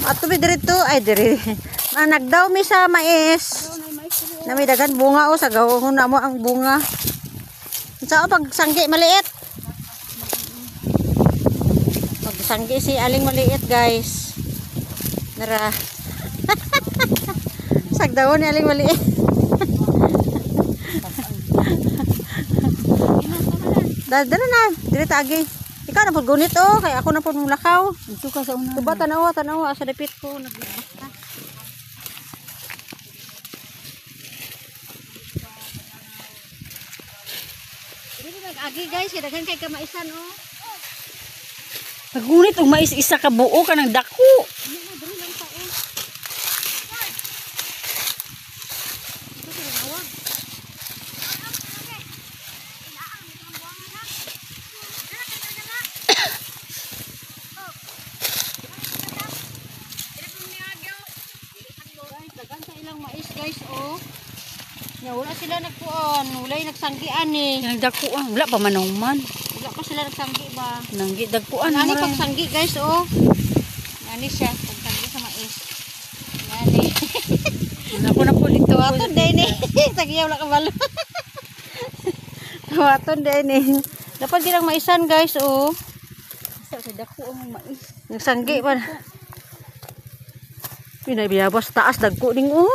Ato mi diri to ay diri. Ah, nagdaw mi sa mais. Na may dagan bunga o sa gawon na mo ang bunga. Sa pagsanggi maliit. Pagsanggi si Aling Maliit, guys. Nara. Sagdawon ni Aling Maliit. Dala na, diri ta agi. Ikaw na pud gunit oh, kay ako na pud mulakaw. Ito ka sa una. Tuba tanawa, tanawa sa dapit ko nagbasta. Dili nag-agi guys, kay daghan kay kamaisan oh. Nagunit og mais isa ka buo ka ng dako. Dili lang pa oh. Ito tinawag. Guys, daghan sa ilang mais guys oh. Nya wala sila nagkuan, walay nagsanggian eh. Nang dako ah, wala pa man man. Wala pa sila nagsanggi ba. Nanggi dagkuan. Nani pagsanggi guys oh. Nani siya pagsanggi sa mais. Nani. Ako na po dito. Tuwaton din eh. Tagiya wala kabalo. Tuwaton din eh. Dapat silang maisan guys oh. Isa kay dako ang mais. Nagsanggi pa. Pinabiyabas taas dagko ning oh.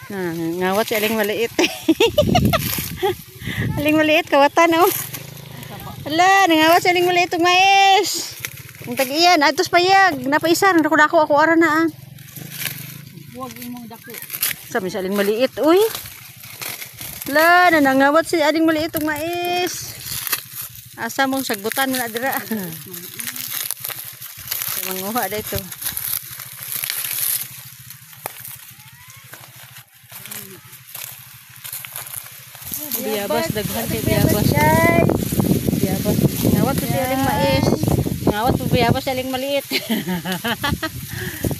Na, ngawat si Aling Maliit. Aling Maliit kawatan oh. Ala, nangawat si Aling Maliit og mais. Ang tag-iyan, atos payag, napaisan, dako dako ako ara na ah. Huwag imong dako. Sabi si Aling Maliit, uy. Ala, nanangawat si Aling Maliit og mais. Asa mong sagbutan mo na dira. Manguha dito. Biyabas, daghan kay biyabas. Guys. Biyabas. Ngawat po si Aling Mais. Ngawat po biyabas si Aling Maliit.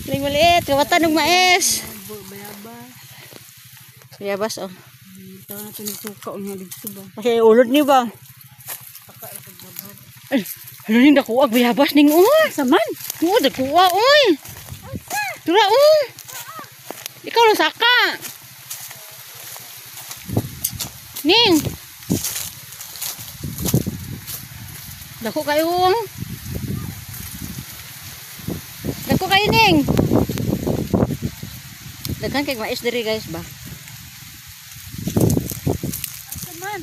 Aling Maliit, kawatan og mais. Bayabas. Biyabas oh. Ito na ito nagsuka unya dito ba. Kasi ulod ni ba? Ay, ano ning dakuag biyabas ning oh. Saman. Oo, dakuha oy. Tura oh. Ikaw lang saka. Ning. Dako kayo. Oh. Dako kayo ning. Daghan kay mais diri guys ba. Saman.